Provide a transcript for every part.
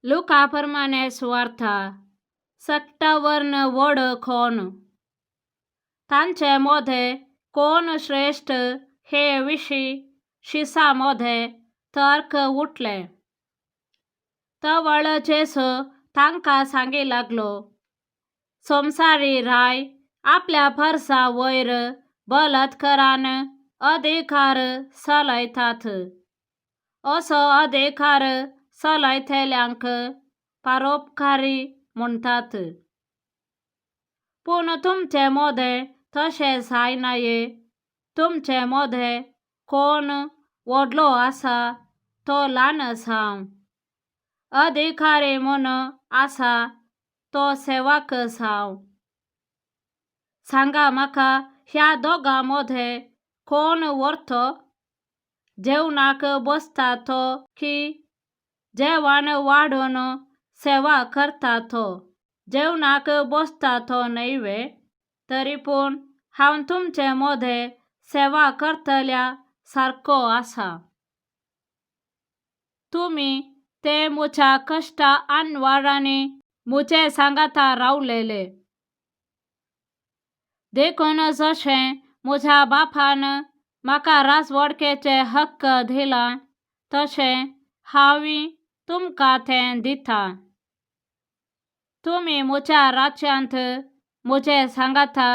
लुका प्रमाणे सुवार्था सक्टावर्ण व्हड कोण. तांचे मदें कोण श्रेश्ठ हे विशीं शिसां मदें तर्क उठले. तवळ जेजू तांकां सांगी लागलो, संवसारी राय आपल्या परसा वयर बलात्कारान अधिकार चलयतात. असो अधिकार चलयतल्यांक परोपकारी म्हणटात. पूण तुमचे मदें तशें जायनाये. तुमचे मदें कोण व्हडलो आसा तो ल्हान जावं, अधिकारी म्हूण आसा तो सेवक जावं. सांगा म्हाका, ह्या दोगां मदें कोण व्हरतो? जेवणाक बसता तो की जेवण वाडून सेवा करता तो? जेवणाक बसता तो न्हय वे? तरी पूण हांव तुमचे मदें सेवा करतल्या सारको आसा. तुमी ते म्हज्या कश्टा अनवारांनी म्हजे सांगाता रावलेले. देखून जशें म्हज्या बापान म्हाका राजवटकेचे हक्क दिला तशें हांवूय तुमकां तें दितां. तुमी म्हज्या राज्यांत म्हजे सांगाता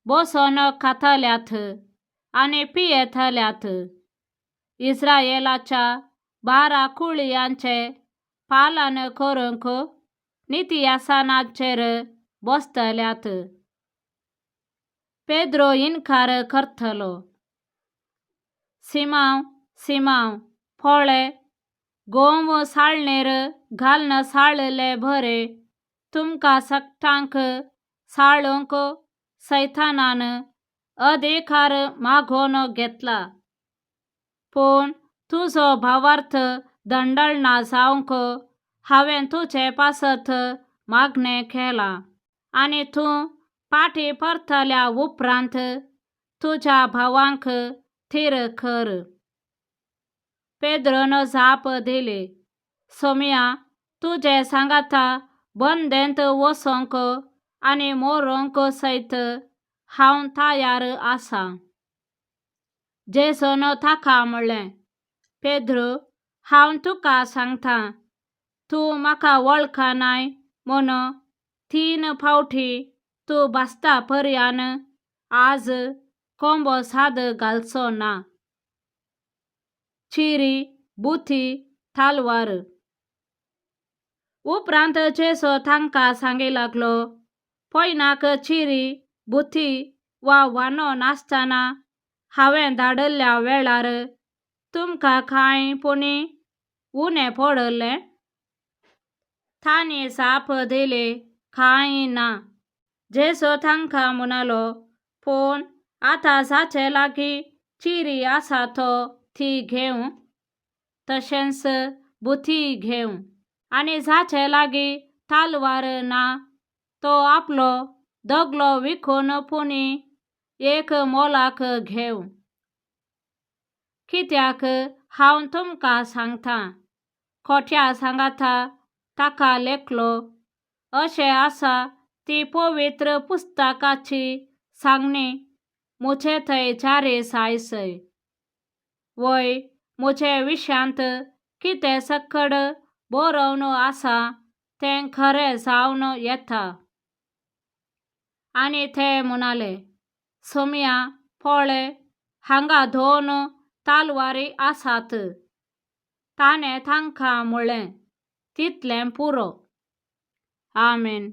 बसून खातल्यात आनी पियेतल्यात. इस्रायेलाच्या 12 कुळयांचें पालन करूंक नितियासनाचेर बसतल्यात. पेद्रो इनकार करतलो. सिमांव, सिमांव, पळय, गोंव साळणेर घालून साळिल्ले बरे तुमकां सगटांक साळूंक सैतानान अधिकार मागून घेतला. पूण तुजो भावार्थ दंडळना जावंक हांवें तुजे पासत मागणें केलां आनी तूं फाटीं परतल्या उपरांत तुज्या भावांक थीर कर. पेद्रोन जाप दिली, सोमया, तुजे सांगाता बंदेंत वचूंक आनी मरूंक सयत हांव तयार आसा. जेजून ताका म्हणलें, पेद्रो, हांव तुका सांगता, तूं म्हाका वळखनाय म्हूण 3 फावटी तूं बसता पर्यान आज कोंबो साद घालचो ना. चिरी, बुती, तलवार. उपरांत जेजू तांकां सांगी लागलो, पयनाक चिरी, बुती वा वानो नासतना हांवें धाडिल्ल्या वेळार तुमकां कांय पुणी उणें पडिल्लें? तांणी जाप दिली, कांय ना. जेजू तांकां म्हणालो, पूण आतां जाचे लागीं चिरी आसा तो ती घेवं, तशेंच बुतीय घेवं, आनी जाचे लागीं तलवार ना तो आपलो दगलो विकून पुणी एक मोलाक घेवं. कित्याक हांव तुमकां सांगता, खोट्या सांगाता ताका लेखलो अशें आसा ती पवित्र पुस्तकाची सांगणी म्हजे थंय जारी जायसय. वय म्हजे विशयांत कितें सकड बरोवन आसा तें खरें जावन येता. आनी ते म्हणाले, सोमया, पळय, हांगा 2 तलवारी आसात. ताणें तांकां म्हणलें, तितलें पुरो. आमेन.